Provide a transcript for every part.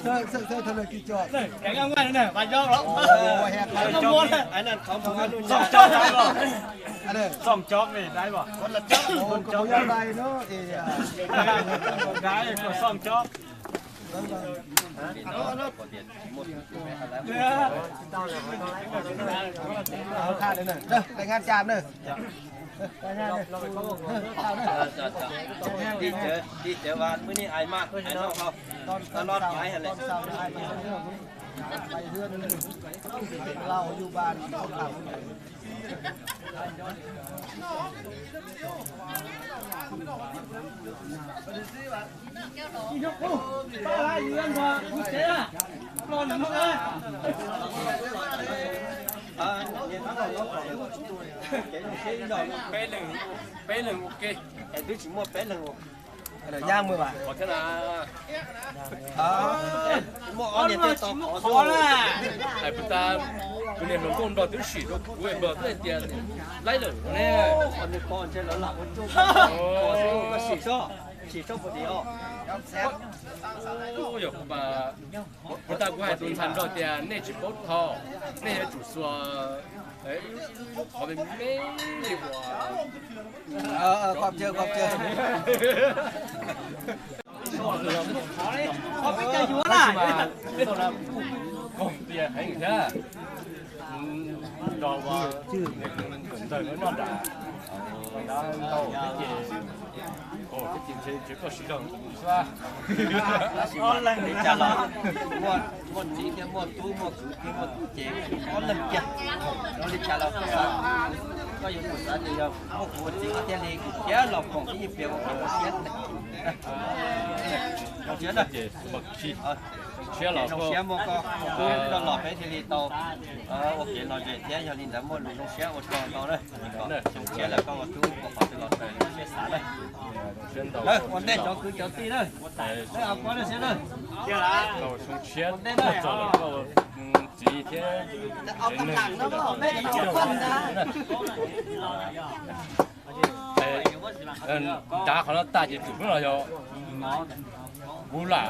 Sawv, sawv, sawv thov lawv kis cov. Ua hia qhov no. Txooj cov dai los? Txooj cov me dai los? Ua kuv yog dai no es. Dai kom txooj cov. Kha na, dai ngan cas na. Dim cawv, dim cawv vas, muaj ib ais mas, ais noj hlo. Tau noj pais hais lawm. Peb leeg, peb leeg ua ke. Twb tsis muaj peb leeg ua. Yaj mus as. Muaj ob niag tej tau qhov xwb. Hais puas tas, tus niag hluas nkauj nplog twb sim rau kuv, nplog twb hais tias laib lawm ne. Sim sob, sim sob puas dim os. Yog kuv mas, puas tas kuv hais tus ntxhais nplog tias nej tsis paub thau, nej yuav tsum xuas ib lub qhov me me li uas. Qhov pia, qhov pia. Tias heev thiab. Nrog ua ntawg noj nram, ntau thiab ces, thiab ces ntshe koj siv zog xwb. Tab sis li cas los muaj, muaj txiv thiab muaj tub, muaj kwv thiab muaj tub ces ob leeg kiag. Li cas los koj xav, koj yuav tsum xav tias yog muaj kuv ua txiv koj thiaj li khiav los koom ib nyuag pliag ua ke ua siab. Zoo siab na. Zoo siab los zoo siab muaj koj ua tub coj los peb thiaj li tau ua kev lom zem thiab yog li ntawd muaj lus zoo siab ua tsaug ntau na. Zoo siab lawm koj ua tub ua qhov twg los raws siab xav na. Ua ntej cov kwv cov tij na. Ua ntej na. Zoo siab txog lawm koj ua txiv thiab. Nrad qhov no tag ces tus hnub no yog kuv lam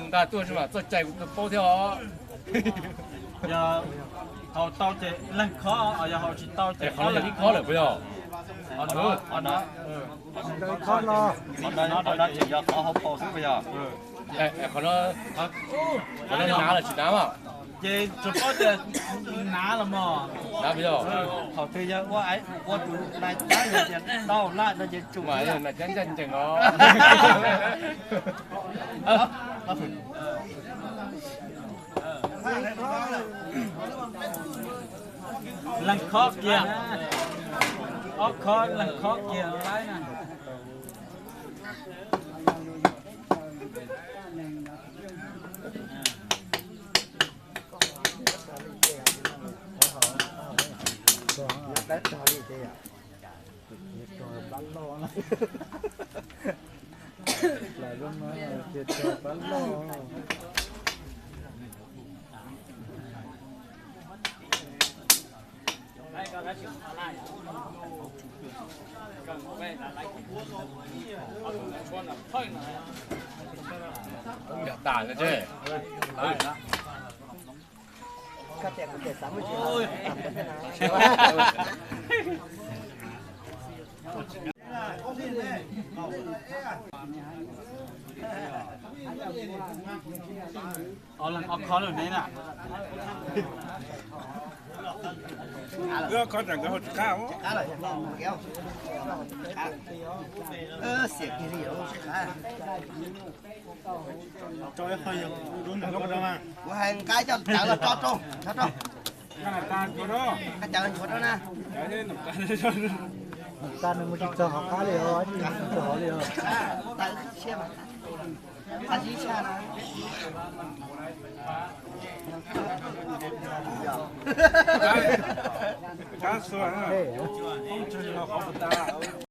nqa tuaj mas txoj cai kuv twb paub thiab os. Yog haus tau ces leeg khob, yog haus tsis tau ces qhov no yog ib khob lawm puas yog? Qhov no tseem yog qhov hauv paus xwb puas yog? Qhov no, qhov no hnav los tsis hnav mas? Ces tsuas paub tias hnav los mog. Hnav puas yog? Thaum twg yog ua, ua tus nais cab yog tias tau laj no ces tsum nais cab ncaj ncees os. Leeg khob kiag, ob khob leeg khob kiag laib na. Yog tas no ces. Ob leeg ob khob lawm ne na. Wb ob khob tsam nkawd hau tsis qab. Kuv hais nqa cov tawv los tso rau, tso rau. Nqa cov los ntsuav rau na. Nws mus tsis txog qhov qab li os, tsis txog qhov li os. Tawv siab mas. Qab zib tshaj na. Qab xua na. Qhov puas tas.